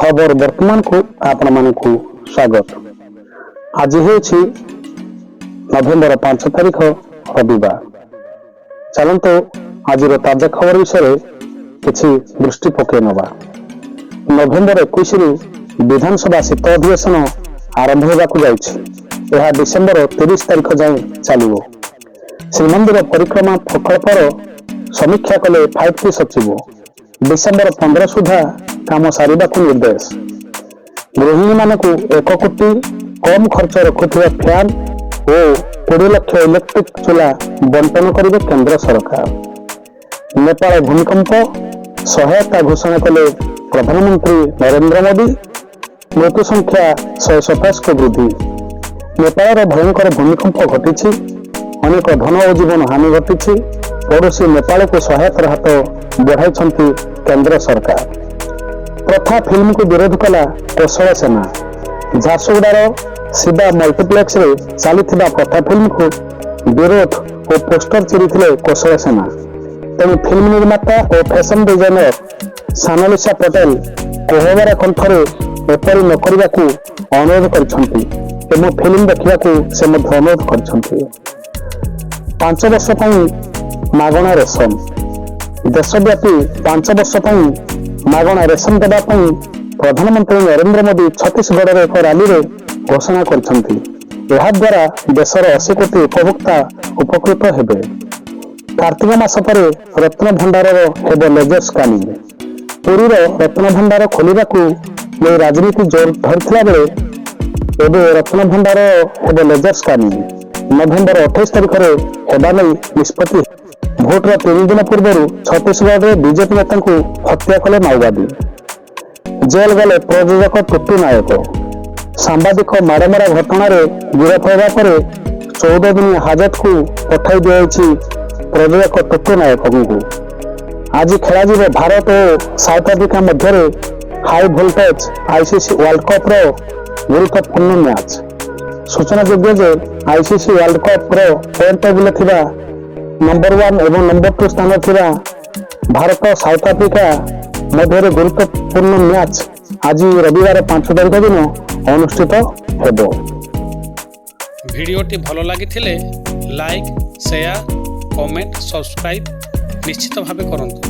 ଖବର ବର୍ତ୍ତମାନକୁ ଆପଣମାନଙ୍କୁ ସ୍ୱାଗତ। ଆଜି ହେଉଛି ନଭେମ୍ବର 5 ତାରିଖ, ରବିବାର। ଚାଲନ୍ତୁ, ଆଜିର ତାଜା ଖବର ବିଷୟରେ କିଛି ଦୃଷ୍ଟି ପକାଇ ନେବା। ନଭେମ୍ବର 21ରୁ ବିଧାନସଭା ଶୀତ ଅଧିବେଶନ ଆରମ୍ଭ ହେବାକୁ ଯାଉଛି। ଏହା ଡିସେମ୍ବର 30 ତାରିଖ ଯାଏଁ ଚାଲିବ। ଶ୍ରୀମନ୍ଦିର ପରିକ୍ରମା ପ୍ରକଳ୍ପର ସମୀକ୍ଷା କଲେ 5ଟି ସଚିବ। ଡିସେମ୍ବର 15 ସୁଦ୍ଧା କାମ ସାରିବାକୁ ନିର୍ଦ୍ଦେଶ। ଗୃହିଣୀମାନଙ୍କୁ 1 କୋଟି କମ୍ ଖର୍ଚ୍ଚ ରଖୁଥିବା ଫ୍ୟାନ୍ ଓ 20 ଲକ୍ଷ ଇଲେକ୍ଟ୍ରିକ ଚୁଲା ବଣ୍ଟନ କରିବେ କେନ୍ଦ୍ର ସରକାର। ନେପାଳ ଭୂମିକମ୍ପ ସହାୟତା ଘୋଷଣା କଲେ ପ୍ରଧାନମନ୍ତ୍ରୀ ନରେନ୍ଦ୍ର ମୋଦି। ମୃତ୍ୟୁ ସଂଖ୍ୟା 127କୁ ବୃଦ୍ଧି। ନେପାଳର ଭୟଙ୍କର ଭୂମିକମ୍ପ ଘଟିଛି। ଅନେକ ଧନ ଓ ଜୀବନ ହାନି ଘଟିଛି। ପଡ଼ୋଶୀ ନେପାଳକୁ ସହାୟତାର ହାତ ବଢ଼ାଇଛନ୍ତି କେନ୍ଦ୍ର ସରକାର। ପ୍ରଥା ଫିଲ୍ମକୁ ବିରୋଧ କଲା କୋଶଳ ସେନା। ଝାରସୁଗୁଡ଼ାର ଶିବା ମଲ୍ଟିପ୍ଲେକ୍ସରେ ଚାଲିଥିବା ପ୍ରଥା ଫିଲ୍ମକୁ ବିରୋଧ ଓ ପୋଷ୍ଟର ଚିରିଥିଲେ କୋଶଳ ସେନା। ତେଣୁ ଫିଲ୍ମ ନିର୍ମାତା ଓ ଫ୍ୟାସନ ଡିଜାଇନର ସାନାଲିସା ପଟେଲ କୋହବରା କଣ୍ଠରେ ଏପରି ନ କରିବାକୁ ଅନୁରୋଧ କରିଛନ୍ତି ଏବଂ ଫିଲ୍ମ ଦେଖିବାକୁ ସେ ମଧ୍ୟ ଅନୁରୋଧ କରିଛନ୍ତି। 5 ବର୍ଷ ପାଇଁ ମାଗଣା ରେସନ। ଦେଶବ୍ୟାପୀ 5 ବର୍ଷ ପାଇଁ ମାଗଣା ରେସନ ଦେବା ପାଇଁ ପ୍ରଧାନମନ୍ତ୍ରୀ ନରେନ୍ଦ୍ର ମୋଦି ଛତିଶଗଡ଼ର ଏକ ରାଲିରେ ଘୋଷଣା କରିଛନ୍ତି। ଏହାଦ୍ୱାରା ଦେଶର 80 କୋଟି ଉପଭୋକ୍ତା ଉପକୃତ ହେବେ। କାର୍ତ୍ତିକ ମାସ ପରେ ରତ୍ନଭଣ୍ଡାରର ହେବ ଲେଜର ସ୍କାନିଂ। ପୁରୀର ରତ୍ନଭଣ୍ଡାର ଖୋଲିବାକୁ ନେଇ ରାଜନୀତି ଜୋର ଧରିଥିଲା ବେଳେ ଏବେ ରତ୍ନଭଣ୍ଡାର ହେବ ଲେଜର ସ୍କାନିଂ। ନଭେମ୍ବର 28 ତାରିଖରେ ହେବା ନେଇ ନିଷ୍ପତ୍ତି। ଭୋଟର 3 ଦିନ ପୂର୍ବରୁ ଛତିଶଗଡ଼ରେ ବିଜେପି ନେତାଙ୍କୁ ହତ୍ୟା କଲେ ମାଓବାଦୀ। ଜେଲ୍ ଗଲେ ପ୍ରଯୋଜକ ଟୁଟୁ ନାୟକ। ସାମ୍ବାଦିକ ମାଡ଼ମରା ଘଟଣାରେ ଗିରଫ ହେବା ପରେ 14 ଦିନ ହାଜତକୁ ପଠାଇ ଦିଆଯାଇଛି ପ୍ରଯୋଜକ ଟୁଟୁ ନାୟକଙ୍କୁ। ଆଜି ଖେଳାଯିବ ଭାରତ ଓ ସାଉଥ ଆଫ୍ରିକା ମଧ୍ୟରେ ହାଇ ଭୋଲ୍ଟେଜ ଆଇସିସି ୱାର୍ଲଡ କପ୍ର ଗୁରୁତ୍ୱପୂର୍ଣ୍ଣ ମ୍ୟାଚ୍। ସୂଚନାଯୋଗ୍ୟ ଯେ ଆଇସିସି ୱାର୍ଲଡ କପ୍ର ପଏଣ୍ଟ ଟେବୁଲରେ ଥିବା ନମ୍ବର 1 ଏବଂ ନମ୍ବର 2 ସ୍ଥାନରେ ଥିବା ଭାରତ, ସାଉଥ ଆଫ୍ରିକା ମଧ୍ୟରେ ଗୁରୁତ୍ୱପୂର୍ଣ୍ଣ ମ୍ୟାଚ୍ ଆଜି ରବିବାର 5 ତାରିଖ ଦିନ ଅନୁଷ୍ଠିତ ହେବ। ଭିଡ଼ିଓଟି ଭଲ ଲାଗିଥିଲେ ଲାଇକ୍, ସେୟାର, କମେଣ୍ଟ, ସବସ୍କ୍ରାଇବ୍ ନିଶ୍ଚିତ ଭାବେ କରନ୍ତୁ।